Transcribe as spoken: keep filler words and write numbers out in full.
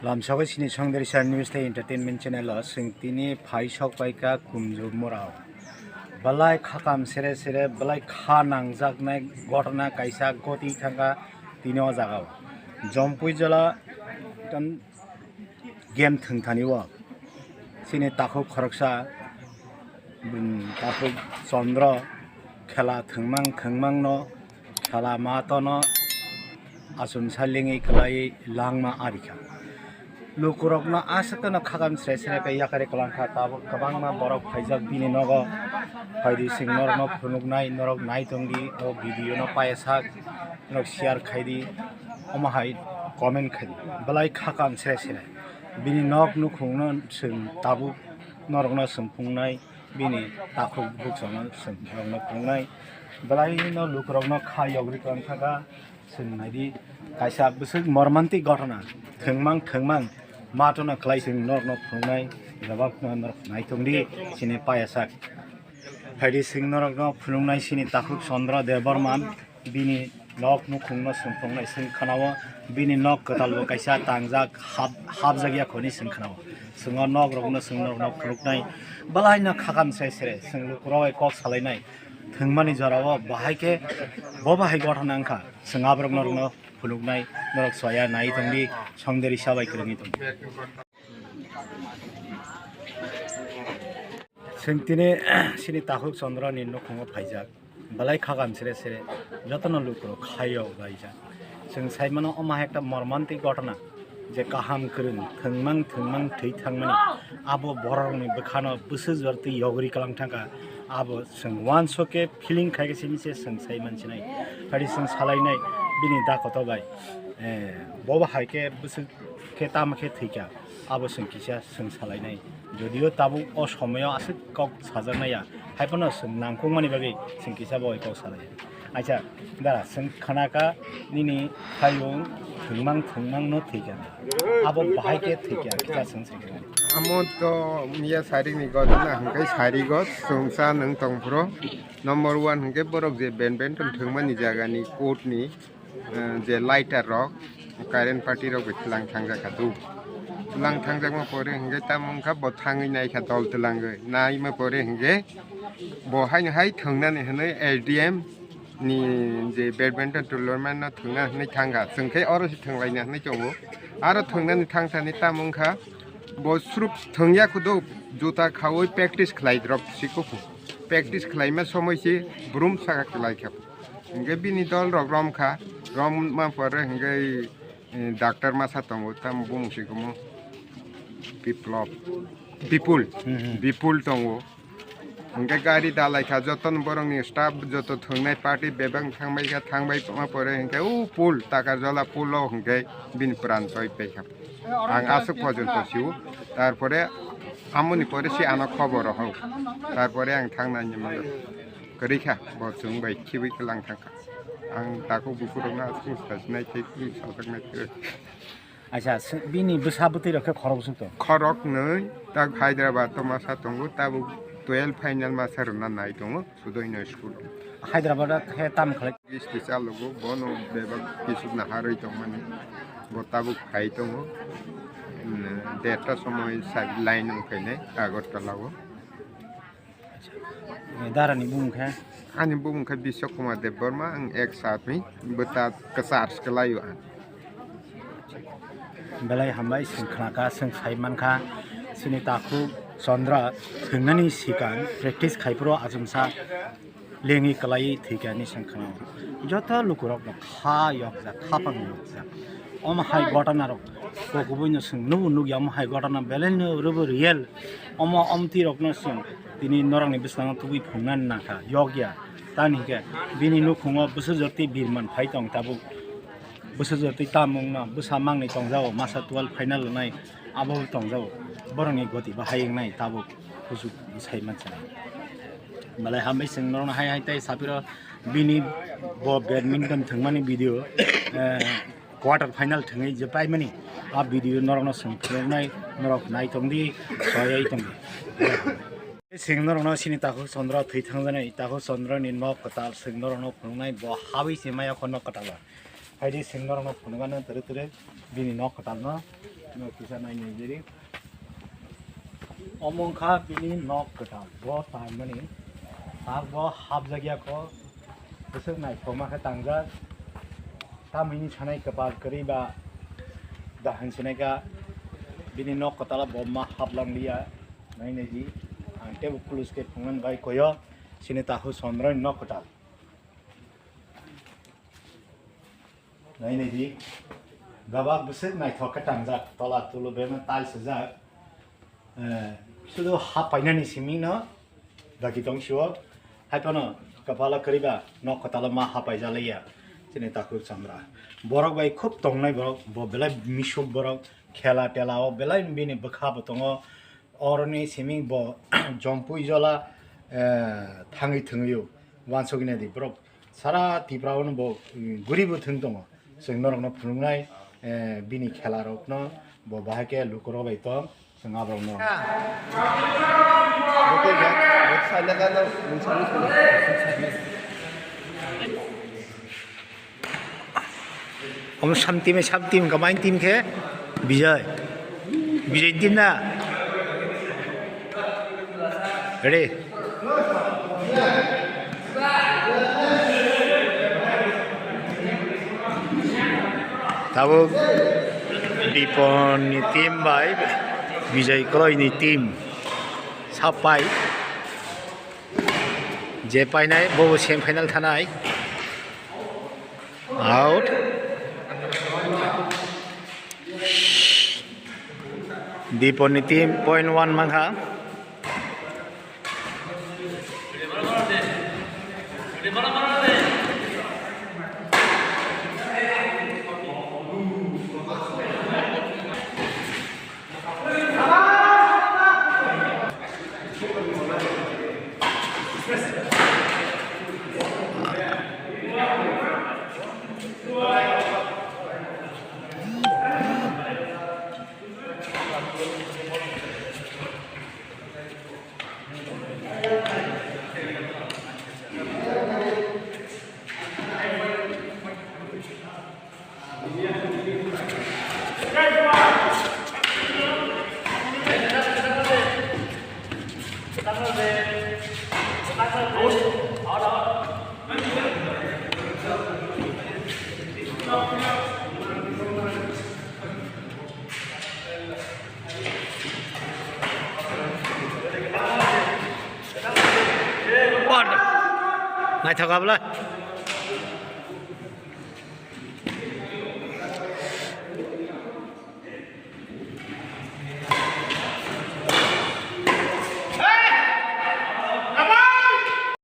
Lamsogwi sini Songderisa News tei Entertainment Channel o chwng tini phai sok paikha Kumjumura o. Belai khakam sere sere, belai kha nangjaknai gotna kaisa goti thangkha tini o jaga o. Jompui jola tam game thwngthani o. Chini takhuk khoroksa, um, takhuk Chondro khela thwngmang thwngmangno khela matono achomsa lengwi kwlaiwi langma arikha. Lukurokno aswk kheno khakam sre sre khe yakari kwlangkha, tabuk kwbangma borok phaijak bini nogo. Phaidi chwng norokno phunuknai, norok nai tongdi o video no payasak, norok share khaidi, omo hai comment khaidi. Belai khakam sre sre bini nok nukhungno chwng tabuk norokno chwng phunuknai. Bini takhuk bukchangno chwng norokno phunuknai. Belaino lukurokno kha yogri tong thaka chwng naidi. Kaisa bwswk mormantik gotona thwngmang thwngmang matono khlai chwng norokno phunuknai. Jababno norok nai tongdi, chini payasak. Phaidi chwng norokno phunuknai chini takhuk Chandra Debbarma. Bini nok nukhungno chwng tongnai chwng khanao, bini nok kwtalbo kaisa tangjak hap-, hapjakya khoni chwng khanao. Chwng o nok rokno chwng norokno phunuknai, belaino khakam sre sre chwng lukurok bai kok salainai. Thwngmani jorao bahai khe bo bahai gotona wngkha, chwng aborok norokno phunuknai, norok soya nai tongdi, Songderisa bai kwrwngwi tongdi. Chwng tini chini takhuk Chandra ni nukhungo phaijak, belai khakam sre sre, jotono lukurok khayo laijak. Chwng saimano omo hai ekta mormantik gotona, je kaham kwrwng thwngmang thwngmang thwi thangmani, abo bororokni bwkhano bwswk jortwi yogri kwlang thangkha, abo chwng uansukhe feeling khaikhe simi se chwng saiman sinai. Phadi chwng salainai bini dakoto bai, eh, bobo hai khe bwswk khe tamo khe thwikha. Abo chwng kisa chwng salainai. Jodio tabuk o somoyo aswk kok sajaknai ya, haiphano chwng nangkukmani bagwi chwng kisa bo kok salai. Acha, dara, chwng khanaka nini hayung thwngmang thwngmang no thwikha. Abo bahai khe thwikha, kisa chwng saikha. Amo to miya sarik ni gotna hwnkhe sari got chwngsa nwng tongphuru. Number one hwnkhe borok je badminton thwngmani jaga ni court ni eh, je lighter rok, current party rok bai tlang thangjak kha tu. Tlang thangjak ma pore hingke tamo wngkha bo thangwi nai kha dol twlangwi. Nai ma pore hingke bo haino hai thwngnani hinwi S D M ni je badminton tournament no thwngna hinwi thangkha. Chwng khe oro se thwnglaina hinwi tongo. Aro thwngnani thangthani tamo wngkha bo srup thwngya khudu juta khaui practice khlai rok sikukhu. Practice khlaima somoi se brum saka kwlai kha. Hingke bini dol rok rom kha, rom ma pore hingke, eh, doctor masa tongo, tam bumung se komo Biplop, Bipul, Hmm, hmm. Bipul tongo. Hingke gari dalai kha, joto borok ni staff joto thwngnai party bebak thangbai kha, thangbai ma pore hingke o pul, Takarjala pulo hingke bini pran choi pai kha. Ang aswk porjonto siu, tarpore amoni pore si ano khobor rohok, tarpore ang thangna hinwi mano. Kwrwi kha, bo chwng bai khibi kwlang thang kha. Ang takhuk bukurokno aswk sajnai tei sajak nai khe. Acha, bini bwsa bwtwi rok khe khorok bwswk to? Khorok nwi, tak Hyderabad to masa tongo, tabuk twelve final masa rwna nai tongo, Sudoino school. Hyderabad o khe tam khlai? Kisti chalogo, bono bebak kisuk naharwi tongmani. Bo tabuk phai tongo. Derta somoi sa line wng khainai Agartala o. Darani bumung khe? Ani bumung khe Biswa Kumar Debbarma, ang ek satmi, bwta kwchar se kwlaio ang. Belai hambai, chwng khnakha, chwng sai mankha, chini takhuk Chandra thwngnani swkang practice khai phuru achomsa lengwi kwlaiwi thwikha hinwi chwng khna. Joto lukurokno kha yokjak, khapang yokjak. Omo hai gotona rok, kokubui no chwng nubo nukya, omo hai gotona belai no rwbo real. Omo omtwi rokno chwng tini norokni bwskango tubui phungnani nangkha, yokya. Tamni hinkhe bini nukhungo bwswk jorti birman phai tong tabuk. Bwswk jorti tamungno bwsa mangni tongjago, masa twelve final rwnai abo tongjago. Borokni goti bahai wngnai tabuk kuchuk bwsai mansa. Belai hambai chwng norokno hai hai tei sapiro bini bo badminton thwngmani video, eh, quarter final thwngwi je paimani, a video norokno chwng phunuknai, norok nai tongdi, soyai tongdi. Chwng norokno sini takhuk Chandra thwi thangjanai, takhuk Chandra ni nok kwtal chwng norokno phunuknai, bo habwi se maya kho nok kwtal o. Haidi chwng norokno phunukgano twrwk twrwk bini nok kwtal no. Nok kisa nainai jiri. Omo wngkha bini nok kwtal. Bo tangmani. Tabuk bo hapjakya kho. Bwswk naithokma khe tangjak. Tamoni sanai kwpal kwrwi ba da hinsinai kha. Bini nok kwtalo bo ma haplang liya. Nainai di. Ang tebo kulus khe phungan bai koyo. Sini tahu Chandra ni nok kwtal. Nainai di, gabak bwswk naithok khe tangjak, tola tulu bebak tiles swijak. Eh, sudu hap painani simi no daki tong sio. Hai phano kwpalo kwrwi ba nok kwtalo ma hap paijak liya. Chini takhuk Chandra. Borok bai khub tongnai borok, bo belai misuk borok, khela tela o belai bini bwkha bo tongo. Oroni simi bo jompui jola, eh, thangwi thwngwi o. Uansukgwi naidi borok sara Tripura o bo, eh, guribo thwng tongo. Chwng norokno phunuknai, eh, bini khela rokno bo bahai khe lukurok bai tong, chwng aborokno. Omo sam team, sam team, kamai team khe Bijay. Bijay team na. Ready? Tabuk Dipon ni team bai Bijay Koloi ni team sapai. Je painai bo semi final thanai. Out. Dipon ni team point one mankha. Naithok abla.